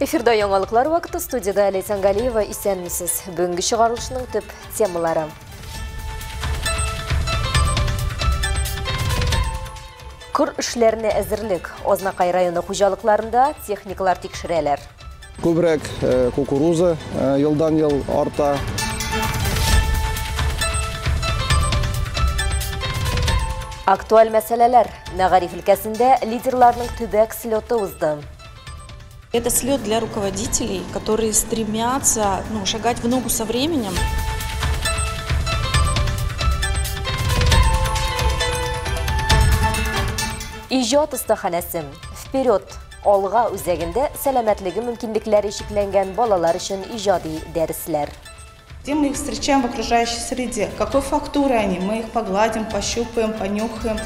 Эфирда яңалыклар вакыты, студияда Ләйсән Галиева, исәнмесез. Бүгенге чыгарылышның төп темалары. Кыр эшләренә әзерлек. Азнакай районы хуҗалыкларында техникалар тикшерәләр. Күбрәк кукуруза елдан-ел арта. Актуаль мәсьәләләр. Мәгариф өлкәсендә лидерларның төбәк слеты узды. Это слет для руководителей, которые стремятся, ну, шагать в ногу со временем. Иҗат остаханәсе. Вперед! Алга үзәгендә сәламәтлеге мөмкинлекләре чикләнгән балалар өчен иҗади дәресләр. Где мы их встречаем в окружающей среде? Какой фактуры они? Мы их погладим, пощупаем, понюхаем.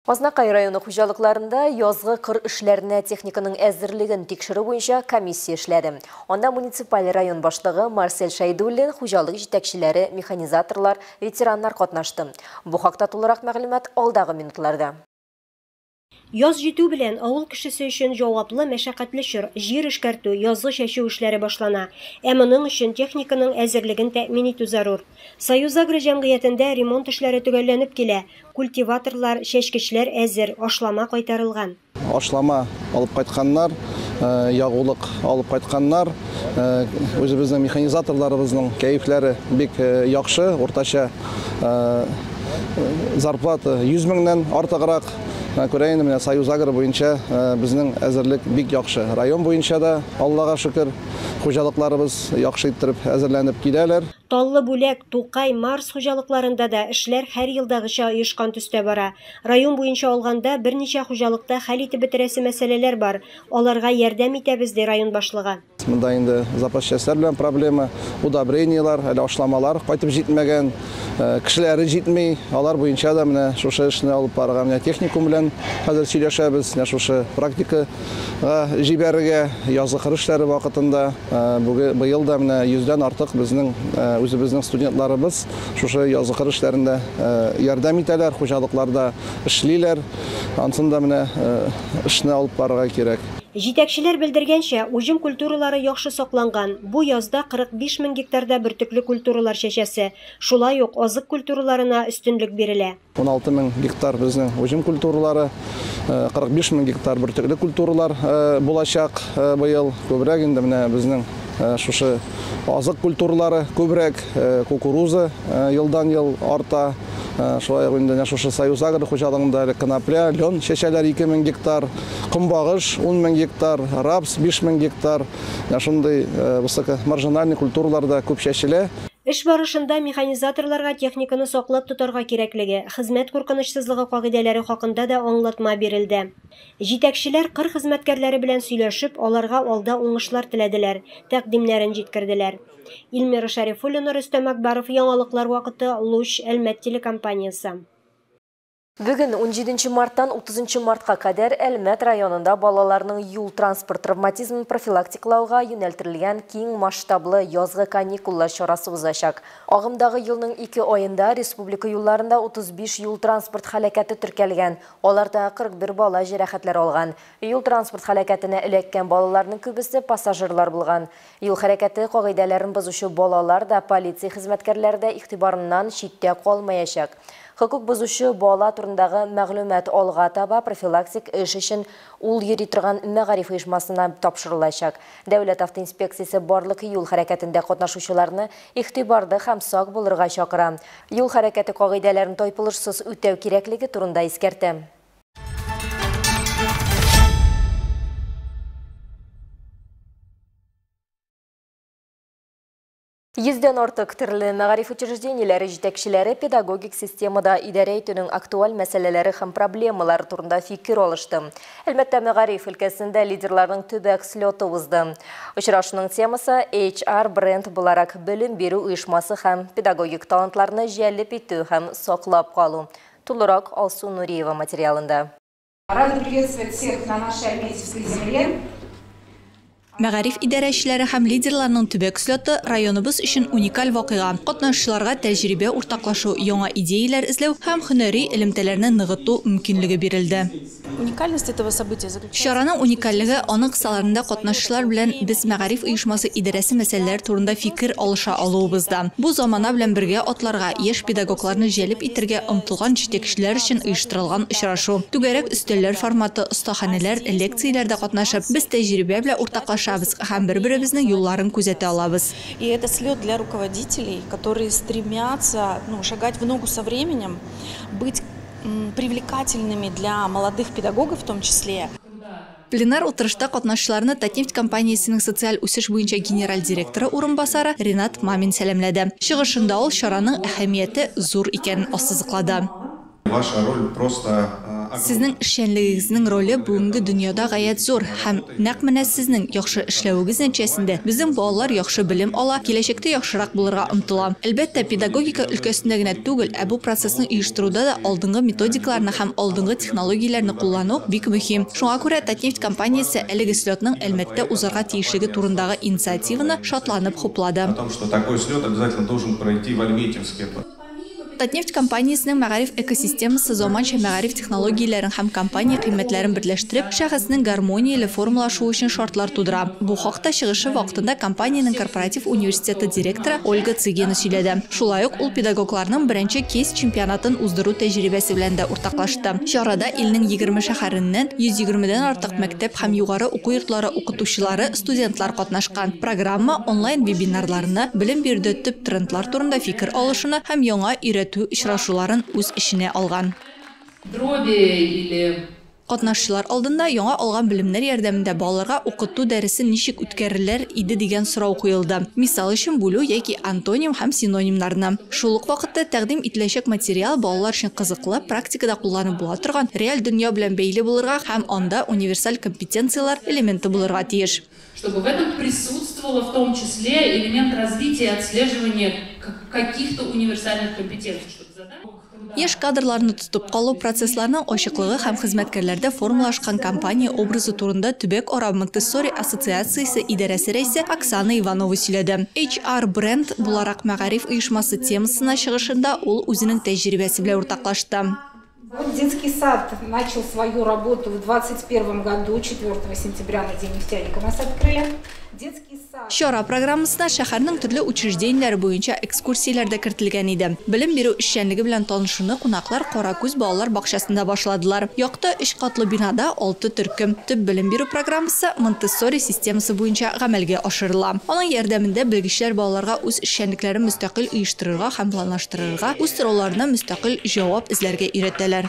Азнакай районы хуҗалыкларында язгы кыр эшләренә техниканың әзерлеген тикшерү буенча комиссия эшләде. Анда муниципаль район башлыгы Марсель Шәйдуллин, хуҗалык җитәкчеләре, механизаторлар, ветераннар катнашты. Бу хакта тулырак мәгълүмат алдагы минутларда. Яз җитү белән авыл кешесе өчен җаваплы, мәшәкатьле чор, җир эшкәртү, язгы чәчү эшләре башлана. Ә моның өчен техниканың әзерлеген тәэмин итү зарур. Союзагро җәмгыятендә ремонт эшләре төгәлләнеп килә. Культиваторлар, чәчкечләр әзер, ашлама кайтарылган. Ашлама алып кайтканнар, ягулык алып кайтканнар. Үзебезнең механизаторларыбызның кәефләре бик яхшы, уртача зарплата 100 меңнән артыграк. Күрә инде, менә Союзагро буенча безнең әзерлек бик яхшы. Район буенча да, Аллага шөкер, хуҗалыкларыбыз яхшы иттереп әзерләнеп киләләр. Таллы Бүләк, Тукай, Марс хуҗалыкларында да эшләр һәр елдагыча оешкан төстә бара. Район буенча алганда берничә хуҗалыкта хәл итеп бетерәсе мәсьәләләр бар. Аларга ярдәм итәбез, ди район башлыгы. Монда инде запас частьләр белән проблема, удобрениелар, әле ашламалар кайтып җитмәгән, кешеләре җитми. Алар буенча да менә шушы эшне алып барырга, менә техникум белән хәзер сөйләшәбез, менә шушы практикага җибәрергә язгы кыр эшләре вакытында. Бүген быел да менә 100дән артык безнең үзебезнең студентларыбыз шушы язгы кыр эшләрендә ярдәм итәләр, хуҗалыкларда эшлиләр. Ансын да менә эшне алып барырга кирәк. Җитәкчеләр белдергәнчә, уҗым культуралары яхшы сакланган. Бу язда 45 мең гектарда бөртекле культуралар чәчәсе. Шулай ук азык культураларына өстенлек бирелә. 16 мең гектар безнең уҗым культуралары, 45 мең гектар бөртекле культуралар булачак быел. Күбрәк инде менә безнең шушы азык культуралары күбрәк, кукуруза елдан-ел арта. Шулай ук инде шушы Союзагро хуҗалыгында әле конопля, лен чәчәләр 2 мең гектар, көнбагыш 10 мең гектар, рапс 5 мең гектар. Шундый высокомаржинальный культуралар да күп чәчелә. Эш барышында механизаторларга техниканы саклап тотарга кирәклеге, хезмәт куркынычсызлыгы кагыйдәләре хакында да аңлатма бирелде. Җитәкчеләр кыр хезмәткәрләре белән сөйләшеп, аларга алда уңышлар теләделәр, тәкъдимнәрен җиткерделәр. Илмира Шәрифуллина, Рөстәм Акбаров, яңалыклар вакыты, Луч, Әлмәт телекомпаниясе. Бүген 17 марттан 30 мартка кадәр Әлмәт районында балаларның юл-транспорт травматизмын профилактикалауга юнәлтелгән киң масштаблы язгы каникуллар чарасы узачак. Агымдагы елның 2 аенда республика юлларында 35 юл-транспорт һәлакәте теркәлгән. Аларда 41 бала җәрәхәтләр алган. Юл-транспорт һәлакәтенә эләккән балаларның күбесе пассажирлар булган. Юл хәрәкәте кагыйдәләрен бозучы балалар да, полиция хезмәткәрләре дә игътибарыннан читтә калмаячак. Хокук бозучы бала турындагы мәгълүмат алга таба профилактик эш өчен ул йөри торган мәгариф оешмасына тапшырылачак. Дәүләт автоинспекциясе барлык юл хәрәкәтендә катнашучыларны игътибарлы һәм сак булырга чакыра. Юл хәрәкәте кагыйдәләрен тайпылышсыз үтәү кирәклеге турында искәртә. Йөздән артык төрле мәгариф учреждениеләре җитәкчеләре педагогик системада идарә итүнең актуаль мәсьәләләре һәм проблемалары турында фикер алышты. Әлмәттә мәгариф өлкәсендә лидерларның төбәк слеты узды. Очрашуның темасы HR бренд буларак белем бирү оешмасы һәм педагогик талантларны җәлеп итү һәм саклап калу. Тулырак Алсу Нуриева материалында. Рада приветствовать всех на нашей Альметьевской земле. Мәгариф идарәчеләре һәм лидерларының төбәк слеты районыбыз өчен уникаль вакыйга. Катнашучыларга тәҗрибә уртаклашу, яңа идеяләр эзләү һәм һөнәри элемтәләрне ныгыту мөмкинлеге бирелде. Уникальность этого события заключается... Чараның уникальлеге аның кысаларында катнашучылар белән без мәгариф оешмасы идарәсе мәсьәләләре турында фикер алыша алуыбызда. Бу замана белән бергә атларга, яшь педагогларны җәлеп итәргә омтылган җитәкчеләр өчен оештырылган очрашу. Түгәрәк өстәлләр форматы, остаханәләр, лекцияләрдә катнашып, без тәҗрибә белән уртаклашабыз һәм бер-беребезнең юлларын күзәтә алабыз. И это слет для руководителей, которые стремятся, ну, шагать в ногу со временем, быть привлекательными для молодых педагогов в том числе. Пленар утырышта катнашучыларны Татнефть компаниясенең социаль үсеш буенча генераль директоры урынбасары Ринат Мамин сәламләде. Чыгышында ул чараның әһәмияте зур икәнен ассызыклады. Ваша роль просто... Сезнең эшчәнлегегезнең роле бүгенге дөньяда гаять зур һәм нәкъ менә сезнең яхшы эшләвегез нәтиҗәсендә безнең балалар яхшы белем ала, киләчәктә яхшырак булырга омтыла. Әлбәттә, педагогика өлкәсендә генә түгел, ә бу процессны оештыруда да алдынгы методикаларны һәм алдынгы технологияләрне куллану бик мөһим. Шуңа күрә Татнефть компаниясе әлеге слетның Әлмәттә узарга тиешлеге турындагы инициативаны шатланып хуплады. О том, что такой слет обязательно должен пройти в Альметьевске. Татнефть компаниясенең мәгариф экосистемасы заманча мәгариф технологияләрен һәм компания кыйммәтләрен берләштереп, шәхеснең гармонияле формалашуы өчен шартлар тудыра. Бу хакта чыгышы вакытында компаниянең корпоратив университеты директоры Ольга Цыгина сөйләде. Шулай ук ул педагогларның беренче кейс чемпионатын уздыру тәҗрибәсе белән дә уртаклашты. Чарада илнең 20 шәһәреннән 120дән артык мәктәп һәм югары уку йортлары укытучылары, студентлар катнашкан. Программа онлайн вебинарларны, белем бирүдә төп трендлар турында фикер алышуны һәм яңа өйрәтү очрашуларын үз эченә алган. Катнашучылар алдында яңа алган белемнәр ярдәмендә балаларга укыту дәресен ничек үткәрерләр иде дигән сорау куелды. Мисал өчен бүлү яки антоним һәм синонимнарны. Шул ук вакытта тәкъдим ителәчәк материал балалар өчен кызыклы, практикада кулланып була торган реаль дөнья белән бәйле булырга һәм анда универсаль компетенцияләр элементы булырга тиеш. Чтобы в этом присутствовало в том числе элемент развития и отслеживания каких-то универсальных компетенций. Яшь кадрларны тотып калу, процессларның ачыклыгы һәм хезмәткәрләрдә формалашкан компания образы турында төбәк ара Монтессори ассоциациясе идарәсе рәисе Оксана Иванова сөйләде. HR бренд буларак мәгариф оешмасы темасына чыгышында ул үзенең тәҗрибәсе белән уртаклашты. Детский сад начал свою работу в 2021 году, 4 сентября на День нефтяника нас открыли. Чара программасына шәһәрнең төрле учреждениеләре буенча экскурсияләр дә кертелгән иде. Белем бирү эшчәнлеге белән танышуны кунаклар Каракүз балалар бакчасында башладылар. Якты өч катлы бинада 6 төркем. Төп белем бирү программасы Монтессори системасы буенча гамәлгә ашырыла. Аның ярдәмендә белгечләр балаларга үз эшчәнлекләрен мөстәкыйль оештырырга һәм планлаштырырга, үз сорауларына мөстәкыйль җавап эзләргә өйрәтәләр.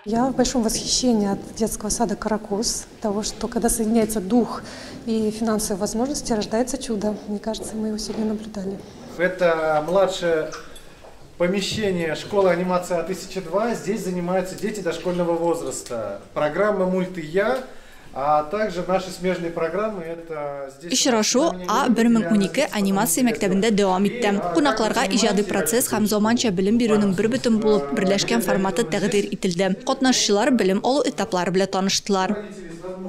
Я в большом восхищении от детского сада «Каракуз», того, что когда соединяется дух и финансовые возможности, рождается чудо. Мне кажется, мы его сегодня наблюдали. Это младшее помещение школы анимации А1002. Здесь занимаются дети дошкольного возраста. Программа «Мульт и я», а также наши смежные программы. Это здесь. Очрашу А1012 анимация мәктәбендә дәвам итте. Кунакларга иҗади процесс һәм заманча белем бирүнең бер бөтен булып берләшкән форматы тәкъдир ителде. Катнашучылар белем алу этаплары белән таныштылар.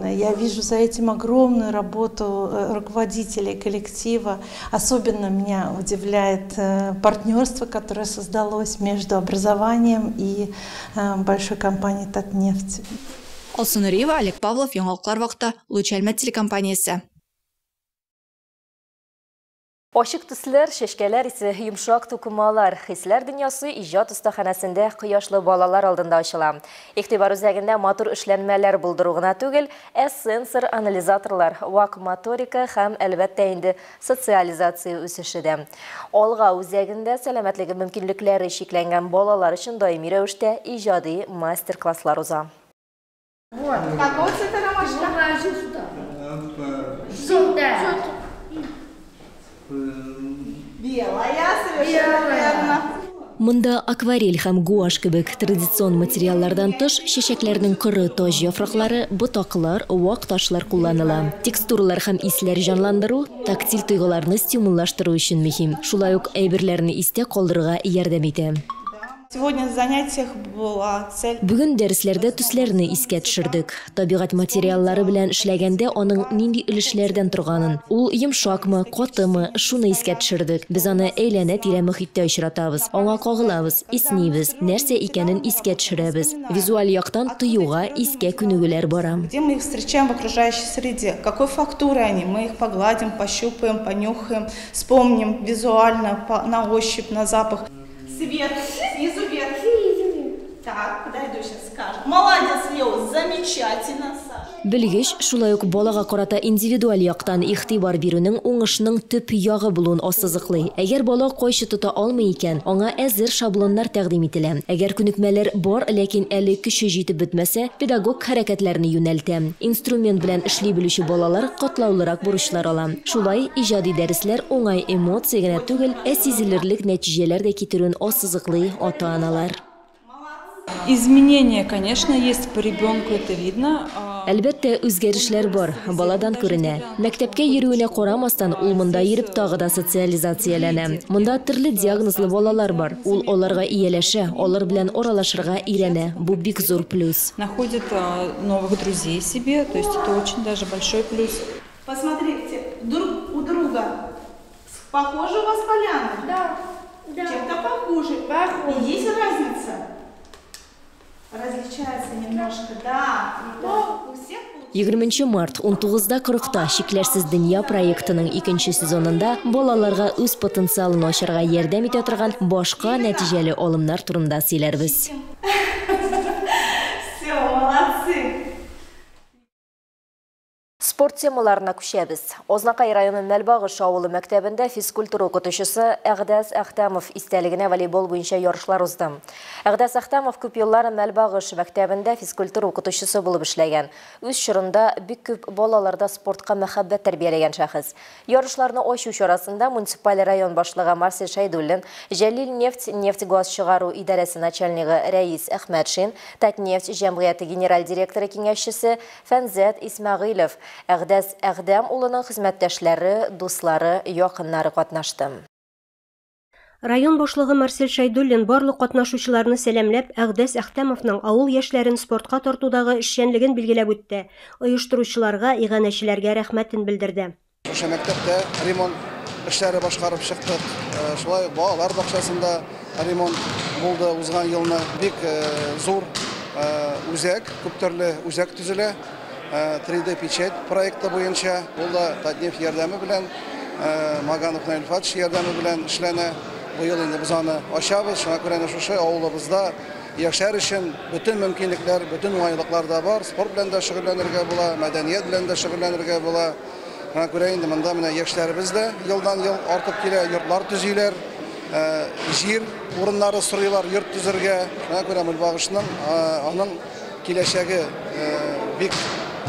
Я вижу за этим огромную работу руководителей коллектива. Особенно меня удивляет партнерство, которое создалось между образованием и большой компанией «Татнефть». Алсу Нуриева, Олег Павлов, Яңалыклар вакыты, Луч Әлмәт телекомпаниясе. Ачык төсләр, чәчкәләр исе, йомшак тукымалар, хисләр дөньясы иҗат остаханәсендә кояшлы балалар алдында ачыла. Игътибар үзәгендә матур эшләнмәләр булдыру гына түгел, ә сенсор анализаторлар, вак моторика һәм әлбәттә инде социализация үсеше дә. Алга үзәгендә сәламәтлеге мөмкинлекләре чикләнгән балалар өчен даими рәвештә иҗади мастер-класслар уза. Вот. Какого цвета ромашка? Желтая. Белая, совершенно верно. Монда акварель һәм гуашь кебек традицион материаллардан тыш чәчәкләрнең коры таҗ яфраклары, ботаклар, вак ташлар кулланыла. Текстуралар һәм исләр җанландыру, тактиль тойгыларны стимуллаштыру өчен мөһим. Шулай ук әйберләрне истә калдырырга ярдәм итә. Сегодня на занятиях была цель. Бүген дәресләрдә төсләрне искә төшердек. Табигать материаллары белән эшләгәндә аның нинди өлешләрдән торганын, ул йомшакмы, катымы, шуны искә төшердек. Без аны әйләнә-тирә мохиттә очратабыз, аңа кагылабыз, иснибез, нәрсә икәнен искә төшерәбез. Визуаль яктан тоюга, искә күнегүләр бара. Где мы их встречаем в окружающей среде, какой фактуры они, мы их погладим, пощупаем, понюхаем, вспомним визуально, на ощупь, на запах. Сверху, снизу вверх. Так, куда иду сейчас скажет. Молодец, Лео, замечательно, Саша. Белгеч шулай ук балага карата индивидуаль яктан игътибар бирүнең уңышның төп ягы булуын ассызыклый. Әгәр бала кайчы тота алмый икән, аңа әзер шаблоннар тәкъдим ителә. Әгәр күнекмәләр бар, ләкин әле көче җитеп бетмәсә, педагог хәрәкәтләрне юнәлтә. Инструмент белән эшли белүче балалар катлаулырак бурычлар ала. Шулай иҗади дәресләр уңай эмоция генә түгел, ә сизелерлек нәтиҗәләр дә китерүен ассызыклый ата-аналар. Изменения, конечно, есть по ребенку, это видно. Әлбәттә, үзгәрешләр бар, баладан күренә. Мәктәпкә йөрүенә карамастан, ул монда йөреп тагы да социализацияләнә. Монда төрле диагнозлы балалар бар. Ул аларга ияләшә, алар белән аралашырга өйрәнә. Бу бик зур плюс. Находит новых друзей себе, то есть это очень даже большой плюс. Посмотрите, друг у друга похожи у вас поляны? Да. Чем-то похожи. Похожи. И есть разница? Различается немножко, да. Но у всех 20 март 19:40 Чикләрсез дөнья проектының икенче сезонында балаларга үз потенциалын ачарга ярдәм итә торган башка нәтиҗәле алымнар турында сөйләрбез. Все, молодцы. Спорт темаларына күчәбез. Ознакай районы Мәлбагыш авылы мәктәбендә физкультура укытучысы Әгъдәс Әхтәмов истәлегенә волейбол буенча ярышлар узды. Әгъдәс Әхтәмов күп еллар Мәлбагыш мәктәбендә физкультура укытучысы булып эшләгән. Үз чорында бик күп балаларда спортка мәхәббәт тәрбияләгән шәхес. Ярышларны ачу чарасында муниципаль район башлыгы Марсель Шәйдуллин, Җәлил нефть, нефть-газ чыгару идарәсе начальнигы Рәис Әхмәтшин, Татнефть җәмгыяте генераль директоры киңәшчесе Фәнзәт Исмәгыйлев, Әгъдәс Әхтәм улының хезмәттәшләре, дуслары, якыннары катнашты. Район башлыгы Марсель Шәйдуллин барлык катнашучыларны сәламләп, Әгъдәс Әхтәмовның авыл яшьләрен спортка тартудагы эшчәнлеген билгеләп үтте. Оештыручыларга, иганәчеләргә рәхмәтен белдерде. Шушы мәктәптә ремонт эшләре башкарып чыктык. Шулай ук балалар бакчасында ремонт булды узган елны. Бик зур үзәк, күптөрле үзәк төзелә. 3D печать проекты буенча, ул да Татнефть ярдәме белән, Маганов Наил Фатыш ярдәме белән эшләнә. Быел инде без аны ачабыз. Шуңа күрә шушы авылыбызда яшәр өчен бөтен мөмкинлекләр, бөтен уңайлыклар да бар. Спорт белән дә шөгыльләнергә була, мәдәният белән дә шөгыльләнергә була. Шуңа күрә инде монда менә яшьләребез дә елдан-ел артып килә, йортлар төзиләр, җир урыннары сорыйлар йорт төзергә. Шуңа күрә Мәлбагышның аның киләчәге бик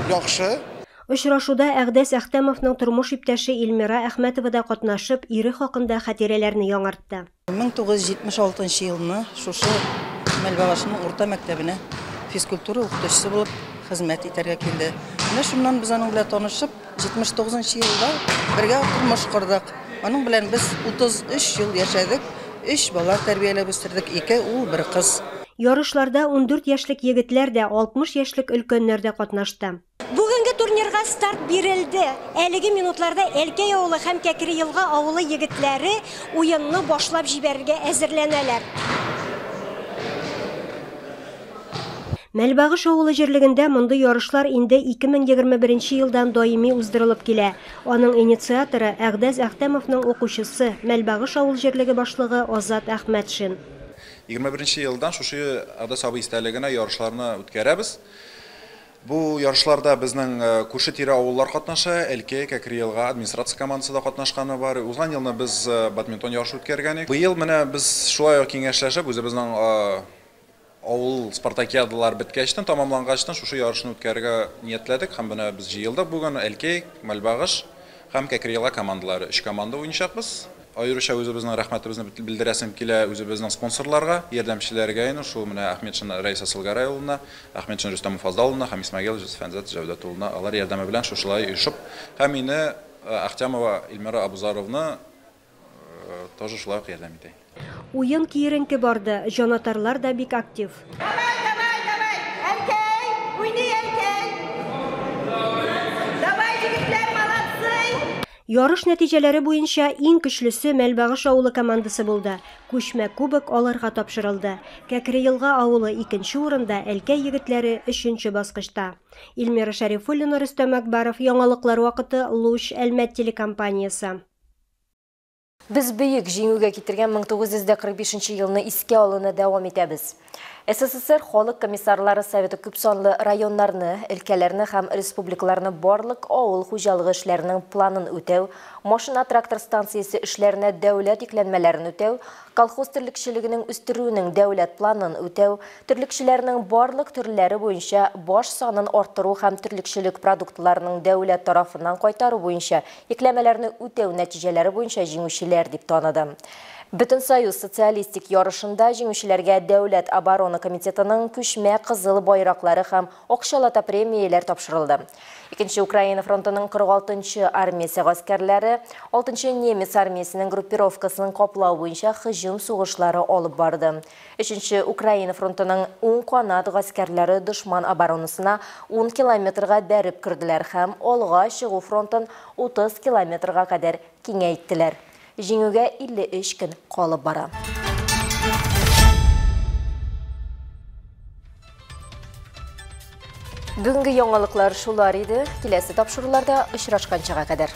яхшы. Очрашуда Әгъдәс Әхтәмовның тормыш иптәше Эльмира Әхмәтова да катнашып, ире хакында хатирәләрне яңартты. 1976 елны шушы Мәлбагышның урта мәктәбенә физкультура укытучысы булып хезмәт итәргә килде. Менә шуннан без аның белән танышып, 79 елда бергә тормыш кордык. Аның белән без 33 ел яшәдек, 3 бала тәрбияләп үстердек, 2 ул, 1 кыз. Ярышларда 14 яшьлек егетләр дә, 60 яшьлек өлкәннәр дә катнашты. Бүгенге турнирга старт бирелде. Әлеге минутларда Әлкәй авылы һәм Кәкре Елга авылы егетләре уенны башлап җибәрергә әзерләнәләр. Мәлбагыш авылы җирлегендә мондый ярышлар инде 2021 елдан даими уздырылып килә. Аның инициаторы Әгъдәс Әхтәмовның укучысы, Мәлбагыш авыл җирлеге башлыгы Азат Әхмәтшин. 21 елдан шушы Әгъдәс абый истәлегенә ярышларны үткәрәбез. Бу ярышларда безнең күрше-тирә авыллар катнаша, Әлкәй, Кәкре Елга администрация командасы да катнашканы бар. Узган елны без бадминтон ярышы үткәргән идек. Быел менә без шулай ук киңәшләшеп, үзебезнең авыл спартакиадалар беткәчтән, тамамлангачтан шушы ярышны үткәрергә ниятләдек һәм менә без җыелдык бүген Әлкәй, Мәлбагыш һәм Кәкре Елга командалары. 3 команда уйнашакбыз. Аеруча үзебезнең рәхмәтебезне белдерәсем килә үзебезнең спонсорларга, ярдәмчеләргә, инде шул менә Әхмәтшин Рәис Асылгәрәй улына, Әхмәтшин Рөстәм Фазал улына һәм Исмәгыйл Фәнзәт Җәүдәт улына, алар ярдәме белән шушылай оешып, һәм инде Әхтәмова Эльмира Абузаровна тоже шулай ук ярдәм итә. Уен киеренке барды, җанатарлар да бик актив. Давай, давай, давай, Әлкәй, уйный Әлкәй. Давай, егетләр, молодцы. Ярыш нәтиҗәләре буенча иң көчлесе Мәлбагыш авылы командасы булды. Күчмә кубок аларга тапшырылды. Кәкре Елга авылы икенче урында, Әлкәй егетләре өченче баскычта. Эльмира Шәрифуллина, Рөстәм Акбаров, Яңалыклар вакыты, Луч, Әлмәт телекомпаниясе. Без бөек җиңүгә китергән 1945 елны искә алуны дәвам итәбез. СССР Халык комиссарлары Советы күпсанлы районнарны, өлкәләрне һәм республикаларны барлык авыл хуҗалыгы эшләренең планын үтәү, машина-трактор станциясе эшләренә дәүләт йөкләнмәләрен үтәү, колхоз терлекчелегенең үстерүенең дәүләт планын үтәү, терлекчеләрнең барлык төрләре буенча баш санын арттыру һәм терлекчелек продуктларының дәүләт тарафыннан кайтару буенча йөкләмәләрне үтәү нәтиҗәләре буенча җиңүчеләр дип таныды. Бөтенсоюз социалистик ярышында җиңүчеләргә Дәүләт оборона комитетының күчмә кызыл байраклары һәм акчалата премияләр тапшырылды. Икенче Украина фронтының 46-нчы армиясе гаскәрләре 6-нчы немец армиясенең группировкасын каплау буенча һөҗүм сугышлары алып барды. 3-нче Украина фронтының уң канат гаскәрләре дошман оборонасына 10 километрга бәреп керделәр һәм алга чыгу фронтын 30 километрга кадәр киңәйттеләр. Җиңүгә 53 көн калып бара. Бүгенге яңалыклар шулар иде. Киләсе тапшыруларда очрашканчага кадәр.